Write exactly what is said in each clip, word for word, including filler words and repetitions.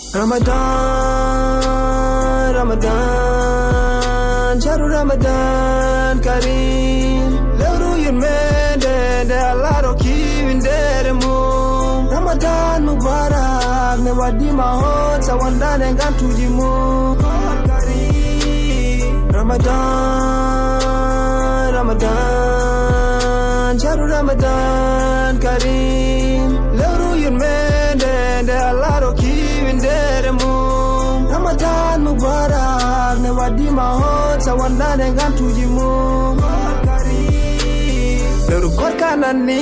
Ramadan, Ramadan, shahru Ramadan Kareem. Lewru yurmende nde Allah rokki winndere mum. Ramadan Mubarak, ne waɗɗii ma hoot sa wondaani e ngantuuji mum. Kareem. Ramadan, Ramadan, shahru Ramadan Kareem. Lewru yurmende nde Allah rokki winndere mum. Ramadan Mubarak, ne waɗɗii ma hoot sa wondaani e ngantuuji mum. Kareem. Lewru koorka nanni,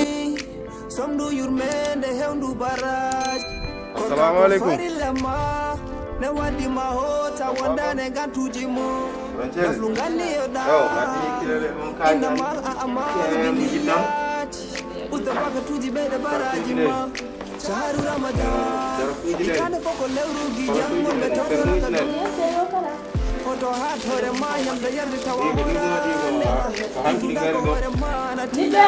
somndu yurmende hewndu baraji. Assalamu alaikum. Farilla ma, ne waɗɗii ma hoot sa wondaani e ngantuuji mum. Rancel. Naflu nganni yo ɗa. Yo, ngati kilele on kaji. Innamal a'malu binniyat. Usta bakatuuji ɓeyda baraji ma. Shahru Ramadan. Hitaande fof ko lewru gi jangol ɓe tawtorata ɗum. Hoto haat hoore ma, ñamde yarde tawa horaande. Juɗa ko hoore ma na tiiɗa.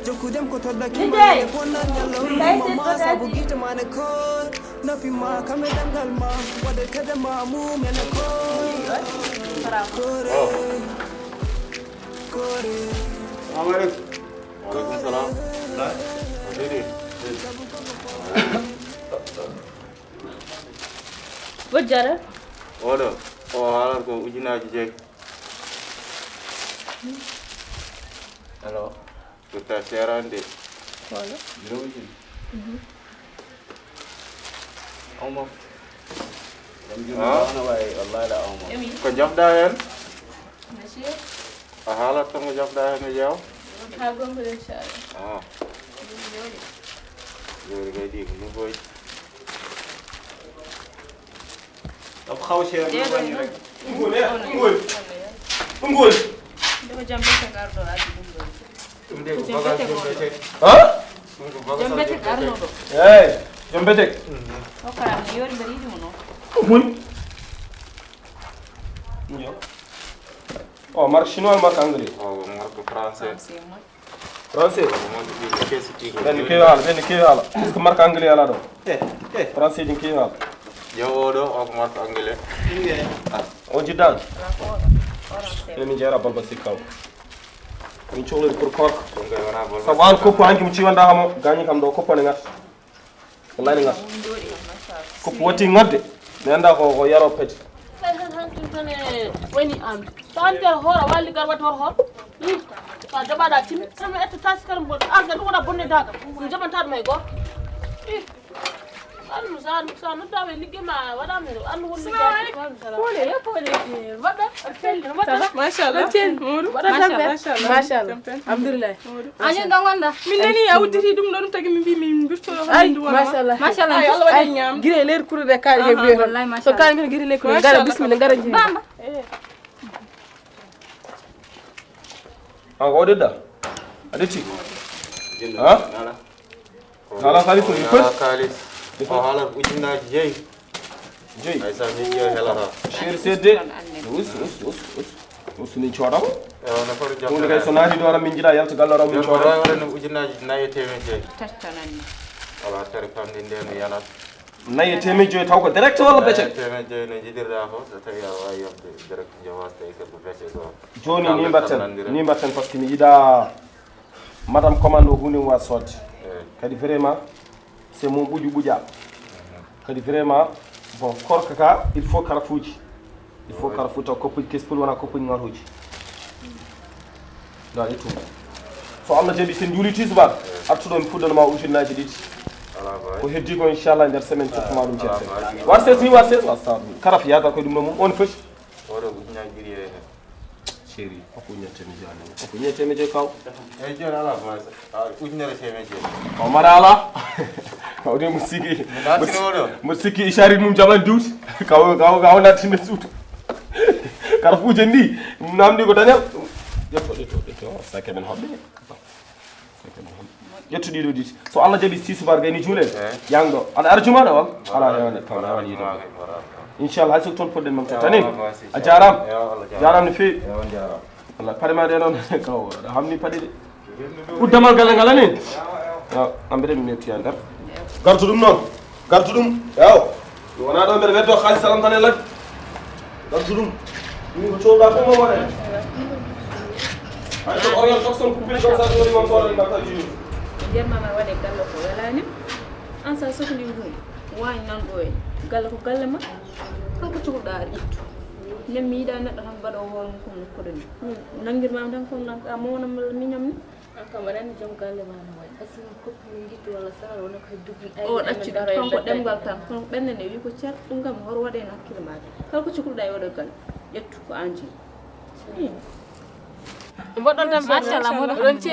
Jokku jam ko toɗɗa ki ma, e bonnal ñalawma ma, sabu gite ma ne koor. Noppi ma kam e ɗemngal ma, waɗde kede ma mum ene koor. Koore. Koore. Salamu alaikum. Wa alaikum salam. Dede. Bojjara. Oɗo, o haalata ko ujunaaji joyi. Alors, ko ta seerande. Wala. Jiro ujun. Mhm. Awma. Jam jiro. Ah? Wana wayi, wallahi da awma. Emi. Ko jafɗa hen? Monsieur. A haalat tan ko jafɗa hen e jeew? Ha gonga, inchallah. Ah. Jori kay ɗi ko nufooji. Ɗo ko xaw seer ɗum woni rek. Ɗum gol, eh, ɗum gol. Ɗum gol. Nde ko jam bete garɗo addi ɗum ɗo. Ɗum de ko bagage jom bete. Ha? Ɗum ko bagage jom bete garɗo ɗo. Eyi, jom bete. O kala mi yori mbeɗa yiɗi mo noon. Ɗum woni. Yo. O marque chinois, marque anglais. O marque français. Français moƴƴo. Français. Ɓen keewi haala, ɓen keewi haala. Est-ce que marque anglais alaa ɗo? Eh, eh. Français ji keewi haala. Yo oɗo, o ko marque anglais. Ah. O jiddaani? Alaa ko oɗo. Oɗo. Emin jeera balba sikkaw. Min cohlude pour koorka. Ɗum kay wonaa balba sikkaw. Sabu aan koppu hanki mo ciwanda hamo, gaañi kam ɗo koppu ane ngata. Wallahi ne ngata. Koppu watti ngadde. Mi annda ko, ko yaro peti. Hay, hay, hay, ɗum tan e wayni an. So an ter hoora walli gar wat hor hor. Ih, so a jaɓaɗa timmi, tan mi etta tasi kala mboɗo. Arga ɗum wona bonne daga. Mi jaɓanta ɗum hay goto. Ih, an sa, sa noddaama e liggey ma waɗama heen. An woni liggey. Salamu aleykum. Pole, yo pole. Mbaɗɗa? Aɗa selli. Mbaɗɗa? Machallah. Machallah. Machallah. Machallah. Alhamdulillah. Año ɗo ngonɗa? Min nani a udditi ɗum ɗo, ɗum tagi min mbi min mbirtoɗo. Ay, machallah. Machallah. Ay, Allah waɗi ñaam. Gire leer kuru de kaari. Aha, be wallahi, so machallah. Kaari min gire leer kuru. Ngara bismillah, ngara jini. Bamba. Eh. An ko o dedda? A detti? Ha? Haala kaalis o, il faut. Haala kaalis. Il faut. O haala ujunnaaji jeyi. Joyi. Ay, sa min joyi helata. Chéri sedde. Us, us, us, us. Us min cooda ko. Ewa, no foti. Hunde kay so naati ɗo, min jiɗa yalta galle, min cooda. Waɗa no ujunnaaji nayi e teemeɗɗe joyi. Taccananmi. Wala, tere famɗi nde no yanat. Nayi e teemeɗɗe joyi taw ko direct walla becce? Nayi e teemeɗɗe joyi no jiɗirɗa ko, so tawi aɗa waawi yaltude direct, njowa so tawi ko becce ɗo. Jooni ni mbatten, ni mbatten, par ce que mi yiɗa Madame Commando, huunde mum waas soodde. Eyi. Kadi vraiment, c'est mon ɓuƴu ɓuƴa. Mhm. Kadi vraiment, bon, koorka ka, il faut karafuuji. Il faut karafuuji taw koppuuji kesi pul wona koppuuji ŋaruuji. Nda e tum. So Allah jaɓi, sen juuli tisubaar, eyi, artuɗo mi fuddana ma ujunnaaji ɗiɗi. Alaa baasi. Ko heddi ko, inchallah, nder semaine, cottuma ɗum ceerti. Alaa baasi. War ses ni, war ses, astagfirullah. Karaf yaata koye ɗum ɗo mum, on foti. Oɗo ujunnaaji ɗiɗi e Chéri, hokku ujunnere teemedde joyi, hokku ujunnere teemedde joyi kaw. Eyi, jooni alaa ko maa, a, ujunere teemedde joyi. O mara alaa. Kaw de mo sikki. Mi naatino ɗo. Mo sikki isari mum jaman duuti. Kaw, kaw, kaw naatinde suudu. Karafuuje ndi, namdi ko dañal. Ƴetto, ƴetto, ƴetto. Sake men hoɓɓe. Ƴettu ɗiɗo ɗiɗi. So Allah jaɓi, si subaar gayni juulen. Eh. Jangɗo. Aɗa ara jumaa ɗo, walla? Ala, hewande, taw, hewande yiide. Inchallah, hay so toon podden mam tani. A jaaraama. Jaaraama no feewi. Walla, paɗe ma ɗe noon, kaw, aɗa hamni paɗe de. Uddamal galle ngal ani? Yo, ambire mi metti nder. Gartu ɗum noon. Gartu ɗum. Yo. Wona ɗo mbeɗa weddo xaalis tan tan e ladde. Ladde ɗum. Min ko coowɗa fof mo waɗa. Hay so orion toxon coupé comme ça so woni man soodani mbatta jini. Nder ma ma waɗe galle ko welani. An sa sohli hunde. Waañ nan ɗo e galle ko galle ma. Kala ko cukalɗa aɗa ittu. Nden mi yiɗa neɗɗo tan mbaɗa hoore mum kono koɗoni. Nangirmami tan kono nan ka mowna malla miñam ni. An kam aɗa anndi joom galle ma no wayi. Asii min koppi min ngitti walla sara wona koye duggi. O ɗacci ɗum kanko ɗemngal tan kono ɓernde nde wi ko cer ɗum kam hoto waɗe no hakkille maɗa. Kala ko cukalɗa e oɗo galle ƴettu ko an jeyi. Mboɗon tan machallah moɗo ronti.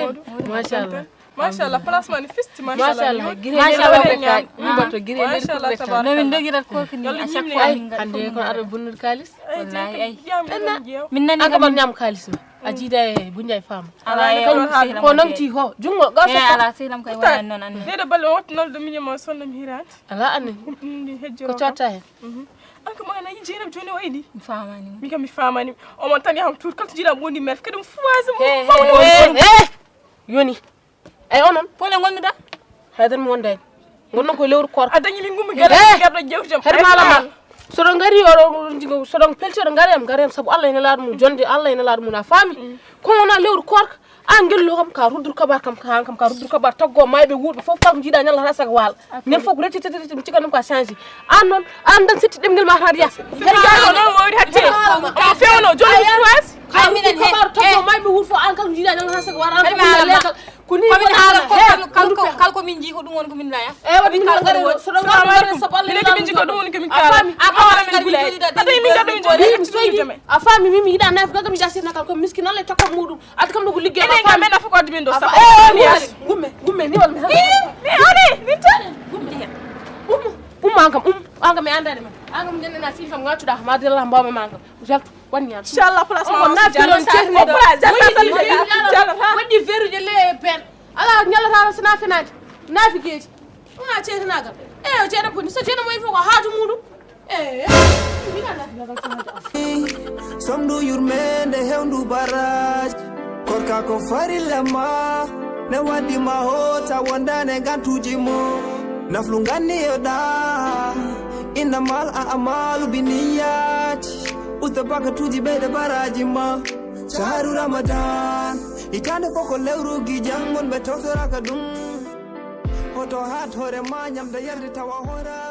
Machallah. Machallah, place ma ne fisti, machallah. Machallah, giri e nder ɓe kaaj. Min mbaɗto giri e nder ɓe tan. No min dogirat ko kini à chaque fois min ngaɗa. Hande ko aɗa bonnude kalis. Wallahi ay. Min nani an kam aɗa ñaama kalis ma. A jiida e bunja e faama. Ala e on sehlam ko namti ho jungo ga so ala sehlam kay wala non an. Nde da balle wot nol do miño ma sonnam hirande. Ala an. Ɗum ɗi hejjoro. Ko cotta hen. An kam ana yi jeynam joni wayni. Mi famani. Mi kam mi famani. O mon tan yaham tour kala to jiida mo woni mer kadi mo fuwase mo. Yoni. Eyi onon pole ngonnuɗa? Haydan mi wonda hen. Gonnon ko lewru koor. A dañi min gummi gere garɗo jewtam. Her mala mal. Soɗo ngari oɗo jigo soɗo pelti oɗo ngari am ngari am sabu Allah ina laaɗo mum jonde Allah ina laaɗo mum a faami. Ko wona lewru koor an gello kam ka ruddur kabar kam ka kam ka ruddur kabar taggo mayɓe wuurɓe fof kala ko jiiɗa ñalla ta saga waala. Nen fof ko reti teti reti mi ciga ɗum ka change. An noon an dan setti ɗemgel ma tan ya. Her mala mal. Omo fewno joni mi fuwas. Ay minen he kabar taggo mayɓe wuur fof an kala ko jiiɗa ñalla ta saga waala an ko min haala he kala ko min jii ko ɗum woni ko min laya. E waɗi kala ngari so ɗo ngari so ɓalle min jikko ɗum woni ko min kala a faami a faami min jikko ɗum woni ko min jikko a faami min mi yiɗa nafi gaga mi jasirna kala ko miskino le tokko muɗum adda kam ɗo ko liggey enen kam men afa ko addi min ɗo sa o ni as gumme gumme ni wal mi hande mi ari min tan gumme umma umma an kam um an kam mi andani ma an kam jannana fil kam ngatuɗa ma dilla mbawma ma an kam jaltu Wani ñaar. Inchallah place ma on na fi lon cerni do. Wadi veru je le ben. Ala ñalla ta sina finati. Na fi geji. Una cerna ga. E o cerna ko ni so cerna mo il faut ko haaju muɗum. E. Somdu yurmende hewndu baraj. Korka ko farilla ma. Ne wadi ma hota wondane gantuji mo. Naflu ganni yoda. Innamal a'malu binniyat. Usta bakatuji ɓeyde baraji ma. Shahru Ramadan. Hitande fof ko lewru gijam mon ɓe tawtoraka ɗum. Hoto hat hoore ma ñamde yarde tawa hoora.